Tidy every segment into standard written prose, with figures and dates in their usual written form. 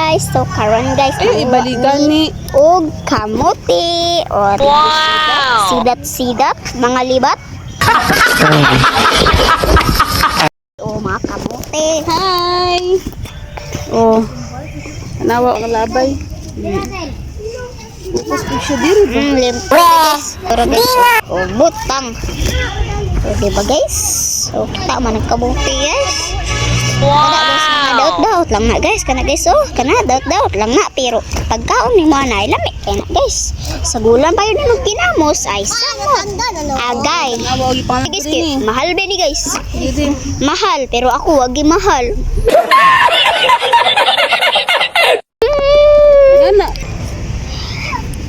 Guys. So karon guys, Ay, ibalikan ni. Og kamote or wow. Sidat sidat mga libat. O mga kamote. Hi! Oh. Tanawa ang labay. Bukas po siya diri ba? Limpre guys. Pero guys, o butang. O diba guys? O kita man ang kamote guys. Wow. Kana guys, mga daot-daot lang na guys. Kana guys, oh, kana daot-daot lang na. Pero pagkaon ni mga na, lami kay na guys. Sa gulan pa yun ng kinamos ay samot. Agay. Tanawa og ipang Guys, diri. mahal ba ni guys? Diri. Mahal, pero ako wagi mahal. Gana.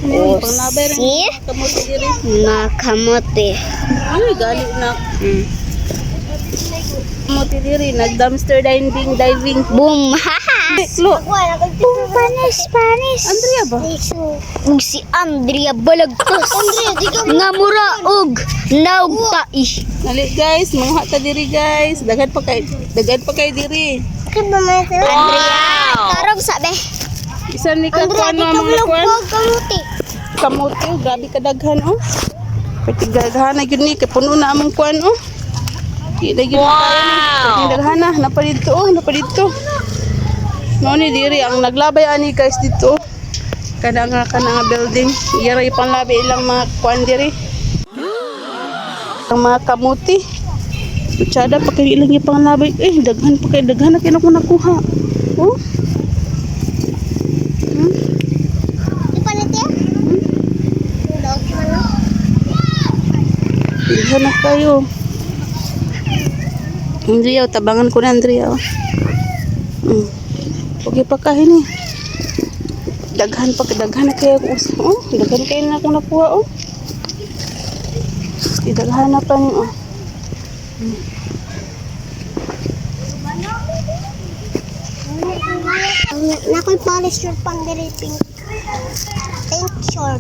Oh, Panglabay rin. see? Kamote diri. Mga kamote. Ay, gali na. Kamote diri nag dumpster diving diving. Boom! Haha! Klo. Boom! Panis, panis. Andrea ba? Ug si Andrea Balagtas. Nga mura og naog tai. Dali guys, manguha ta diri guys. Daghan pa kay diri. Andrea, tarong sa be. Isa ni ka kuan mga kuan. Kamote. Kamote, oh, grabe kadaghan oh. Pati daghan na gyud ni kay puno na among kuan oh. Di na gyud wow. Daghan na, napa didto oh, napa didto. Mao ni diri ang naglabay ani guys dito. Kana nga building. Iyara ipanglabay ilang mga kuan diri. Ang mga kamuti. Kutsada pa kayo ilang ipanglabay. Eh, daghan pa kayo, daghan na kayo na nakuha. Oh. Daghan na kayo. Andrea, oh, tabangan ko na Andrea. Oh. Okay pa kahin eh. Daghan pa, daghan na kayo. Oh, daghan kayo na akong nakuha. Oh. Daghan na pa ni. Oh. Nakoy polish short pang diri pink. Pink short.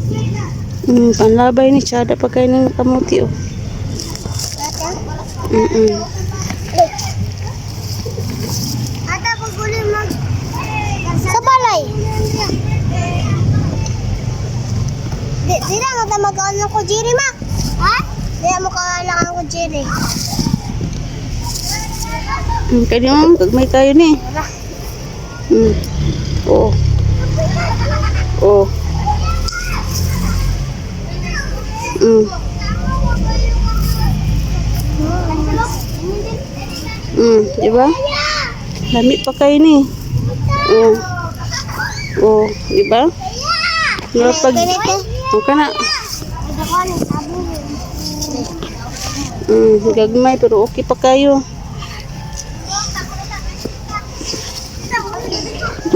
Panlabay ni Chada pa kayo ng kamuti. Oh. Ata paguli mag sa balay. Di di lang ata mag-ano ko Jerry Mac. Ha? Di mo ka ko Jerry. Kaya mo, kagmay kayo ni. Oh. Oh. Di ba? Lami pa kayo ni. Oh. Oh, di ba? Mura pag Oh, kana. Gagmay pero okay pa kayo.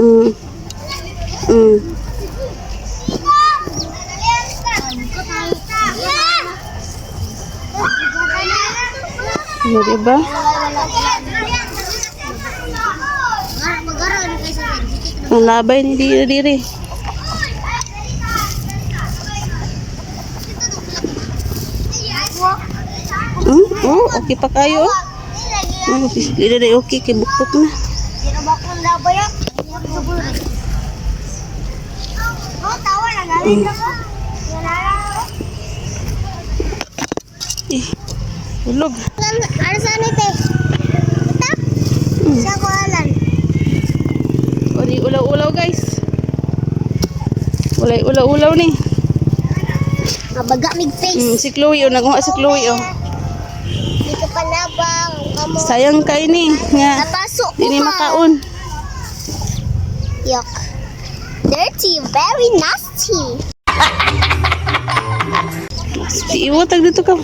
Oh, di ba? Ang labay ni diri diri. Oh, okay pa kayo. Oh, dili na okay kay bukbuk na. Eh, ulog. Ano saan ito? Ito? Sa kualan. Uli ulaw-ulaw guys. Walay ulaw-ulaw ni. Mabaga mig face. Si Chloe oh, naguha si Chloe oh. Dito pa nabang. Kamo. Sayang kay ni nga Napasok ko dili ma. makaon. Yuck. Dirty, very nasty. Si Iwo tag dito ka.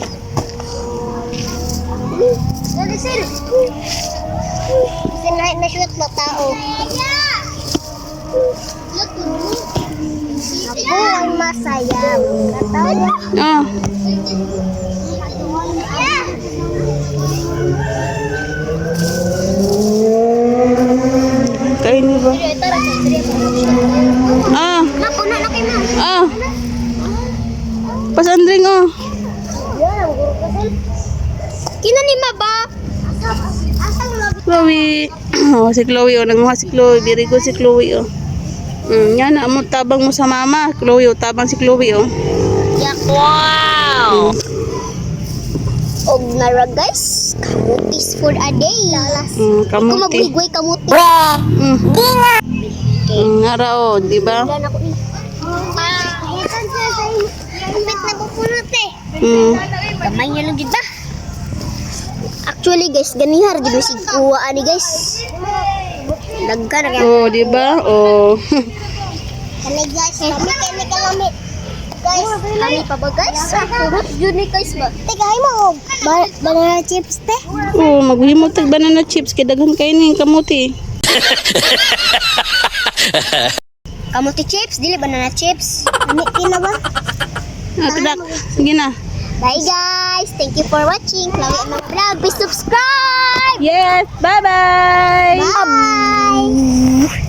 Dali, sir. Kasi na shoot na tao. Ako ang masaya. Katawa. Ah, kay ni ba? Ah, Mapuno na kayo, ma'am. ah. Pas Andring oh. Kina ni ma ba? Asang Chloe. Oh, si Chloe oh, nanguha si Chloe. Very good si Chloe oh. Yan na mo tabang mo sa mama, Chloe, oh, tabang si Chloe oh. Yak. Wow! Og nara guys, kamutis for a day. Kung Kamuti. magbigway kamuti. Ngara oh, di ba? Wala na ko eh. Kapit na pupunot eh. Gamay niya lang jud ba? Actually guys, ganihar jud sig kuha ani guys. Daghan na kaya. Oh, di ba? Oh. Kani guys, kami kani kalamit. Guys, kami pa ba guys? Purot jud ni guys ba? Teka, mo banana chips te. Oh, maghimo tag banana chips kay daghan kay ning kamuti. Kamuti chips, dili banana chips. Kami kina ba? Ah, tudak. Sige na. Bye guys! Thank you for watching. Chloe and Mama Vlog. Please subscribe! Yes, bye-bye. Bye!